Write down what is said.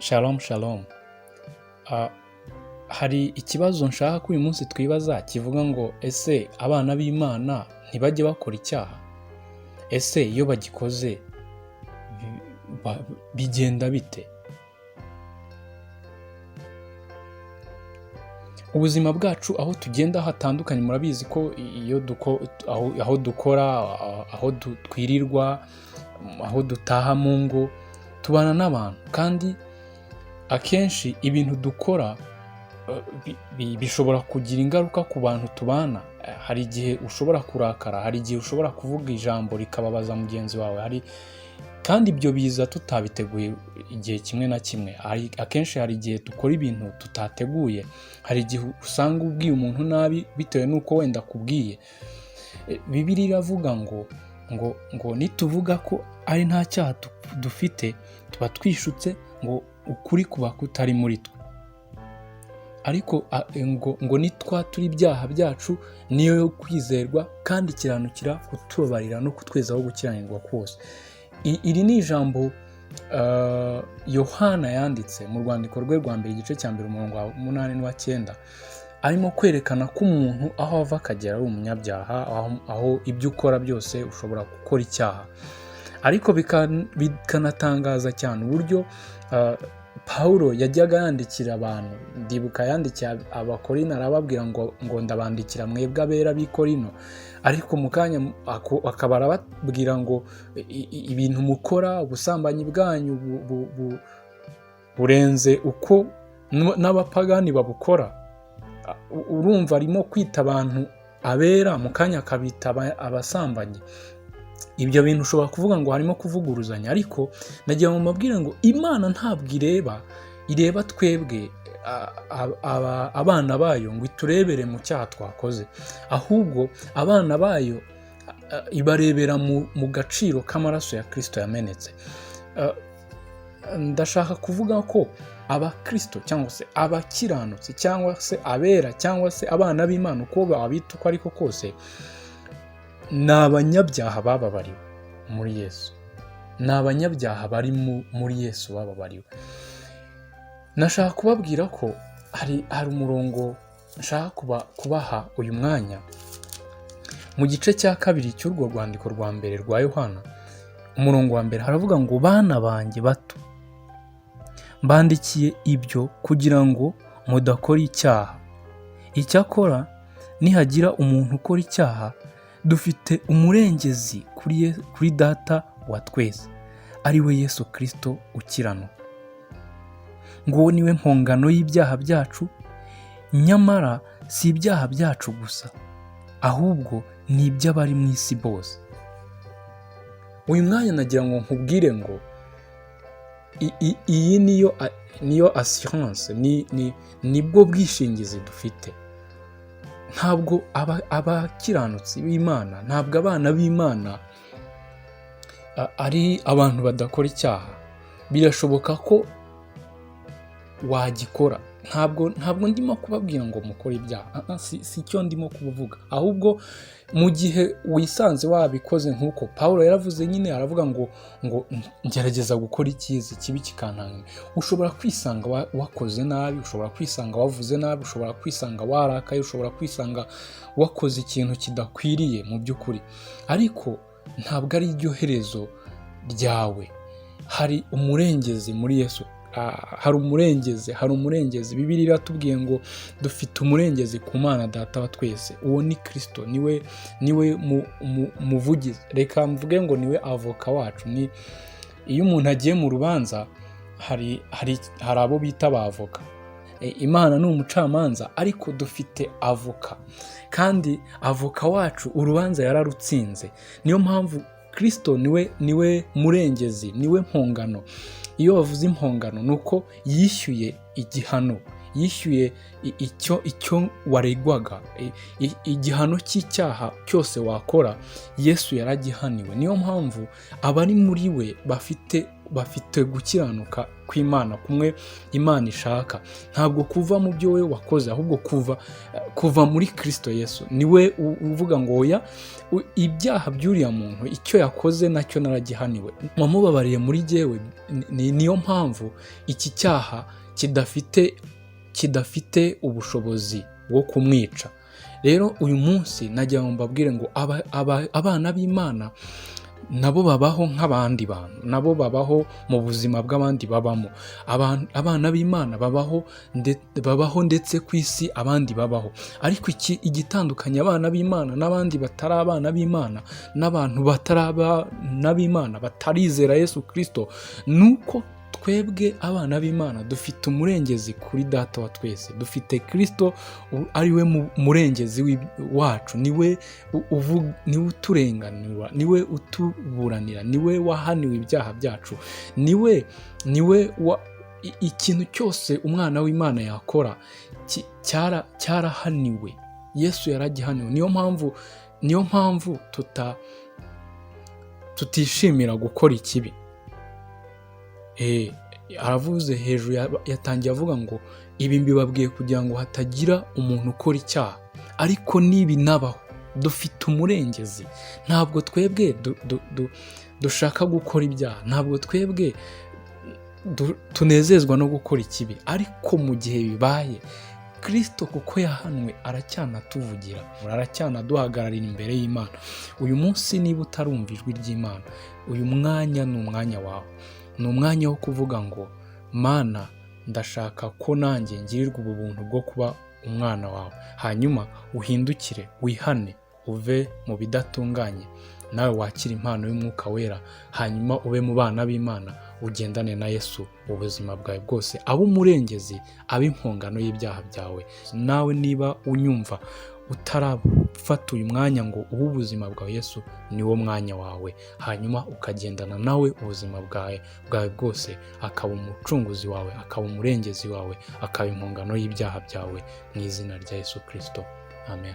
Shalom shalom. Hari ikibazo nshaka ko uyu munsi twibaza kivuga ngo: ese abana b'Imana ntibajye bakora icyaha? Ese iyo bagikoze bigenda bite? Ubuzima bwacu aho tugenda hatandukanye, murabizi ko iyo aho dukora, aho twirirwa, aho dutaha mu ngo, tubana n'abantu, kandi akenshi ibintu dukora bishobora kugira ingaruka ku bantu tubana. Hari igihe ushobora kurakara, hari igihe ushobora kuvuga ijambo rikababaza mugenzi wawe, hari kandi ibyo biza tutabiteguye igihe kimwe na kimwe. Akenshi hari igihe dukora ibintu tutateguye, hari igihe usanga ubwiye umuntu nabi bitewe n'uko wenda akubwiye. Bibiliya iravuga ngo nituvuga ko ari nta cyaha dufite, tuba twishutse, ngo ukuri kuba kutari muri twe. Ariko ngo nitwatura ibyaha byacu, niyo yo kwizerwa kandi ikiranukira kutubabarira no kutwezaho gukiranirwa kose. Iri ni ijambo Yohana yanditse mu rwandiko rwe rwa mbere, igice cya mbere, umurongo wa 8 n'uwa 9, arimo kwerekana ko umuntu aho ava akagera ari umunyabyaha, aho ibyo ukora byose ushobora gukora icyaha. Ariko bikanatangaza cyane uburyo Pawulo yajyaga yandikira abantu. Ndibuka yandikiye Abakorino, arababwira ngo ndabandikira mwebwe abera b'i Korino, ariko mu kanya akaba arababwira ngo ibintu mukora, ubusambanyi bwanyu burenze uko n'abapagani babukora. Urumva arimo kwita abantu abera, mu kanya akabita abasambanyi. Ibyo bintu ushobora kuvuga ngo harimo kuvuguruzanya, ariko nagira ngo mbabwire ngo Imana ntabwo ireba twebwe abana bayo ngo iturebere mu cyaha twakoze, ahubwo abana bayo ibarebera mu gaciro k'amaraso ya Kirisito yamenetse. Ndashaka kuvuga ko abakirisito cyangwa se abakiranutsi cyangwa se abera cyangwa se abana b'Imana, uko babita uko ariko kose, ni abanyabyaha bababariwe muri Yesu, ni abanyabyaha bari muri Yesu bababariwe. Nashaka kubabwira ko hari umurongo nshaka kubaha uyu mwanya mu gice cya kabiri cy'urwo rwandiko rwa mbere rwa Yohana, umurongo wa mbere, haravuga ngo: bana banjye bato, mbandikiye ibyo kugira ngo mudakora icyaha. Icyakora nihagira umuntu ukora icyaha, dufite umurengezi kuri Data wa twese, ari we Yesu Kirisito ukiranuka. Ngo niwe mpongano y'ibyaha byacu, nyamara si ibyaha byacu gusa, ahubwo ni iby'abari mu isi bose. Uyu mwanya nagira ngo nkubwire ngo iyi niyo assurance, nibwo bwishingizi dufite. Ntabwo abakiranutsi b'Imana, ntabwo abana b'Imana ari abantu badakora icyaha. Birashoboka ko wagikora. Ntabwo ndimo kubabwira ngo mukore ibyaha, si cyo ndimo kuvuga, ahubwo mu gihe wisanze wabikoze, nk'uko Paul yaravuze nyine, aravuga ngo ngerageza gukora icyiza, ikibi kikantanga. Ushobora kwisanga wakoze nabi, ushobora kwisanga wavuze nabi, ushobora kwisanga warakaye, ushobora kwisanga wakoze ikintu kidakwiriye mu by'ukuri, ariko ntabwo ari iryo herezo ryawe. Hari umurengezi muri Yesu, hari umurengezi, hari umurengezi. Bibiliya iratubwiye ngo dufite umurengezi ku Mana Data wa twese, uwo ni Kirisito, niwe muvugizi, reka mvuge ngo niwe avoka wacu. Ni iyo umuntu agiye mu rubanza, hari abo bita abavoka. Imana ni umucamanza, ariko dufite avoka, kandi avoka wacu urubanza yararutsinze. Niyo mpamvu Kirisito niwe murengezi, niwe mpongano. Iyo bavuze impongano ni uko yishyuye igihano. Yishyuye icyo waregwaga, igihano cy'icyaha cyose wakora, Yesu yaragihaniwe. Niyo mpamvu abari muri we bafite gukiranuka kw'Imana kumwe Imana ishaka. Ntabwo kuva mu byo we wakoze, ahubwo kuva muri Kristo Yesu. Niwe uvuga ngo oya, ibyaha by'uriya muntu, icyo yakoze nacyo naragihaniwe, wamubabariye muri jyewe. Niyo mpamvu iki cyaha kidafite ubushobozi bwo kumwica. Rero uyu munsi nagira ngo mbabwire ngo abana b'Imana nabo babaho nk'abandi bantu, nabo babaho mu buzima bw'abandi babamo. Abana b'Imana babaho ndetse ku isi abandi babaho, ariko igitandukanya abana b'Imana n'abandi batari abana b'Imana, n'abantu batari abana b'Imana batarizera Yesu Kristo, ni uko twebwe abana b'Imana dufite umurengezi kuri Data wa twese. Dufite Kristo ari we murengezi wacu, niwe niwe uturenganura, niwe utuburanira, niwe wahaniwe ibyaha byacu, niwe ikintu cyose umwana w'Imana yakora cyarahaniwe. Yesu yaragihaniwe. Niyo mpamvu tutishimira gukora ikibi. Aravuze hejuru, yatangiye avuga ngo ibi mbibabwiye kugira ngo hatagira umuntu ukora icyaha, ariko nibinabaho dufite umurengezi. Ntabwo twebwe dushaka gukora ibyaha, ntabwo twebwe tunezezwa no gukora ikibi, ariko mu gihe bibaye, Kristo kuko yahanwe aracyanatuvugira, aracyanaduhagararira imbere y'Imana. Uyu munsi niba utarumva ijwi ry'Imana, uyu mwanya ni umwanya wawe, ni umwanya wo kuvuga ngo Mana, ndashaka ko nanjye ngirirwa ubu buntu bwo kuba umwana wawe. Hanyuma uhindukire, wihane, uve mu bidatunganye, nawe wakire impano y'Umwuka Wera, hanyuma ube mu bana b'Imana, ugendane na Yesu ubuzima bwawe bwose, abe umurengezi, abe impongano y'ibyaha byawe. Nawe niba unyumva utarafata uyu mwanya ngo uhe ubuzima bwawe Yesu, niwo mwanya wawe, hanyuma ukagendana nawe ubuzima bwawe bwose, akaba umucunguzi wawe, akaba umurengezi wawe, akaba impongano y'ibyaha byawe, mu izina rya Yesu Kristo, amen.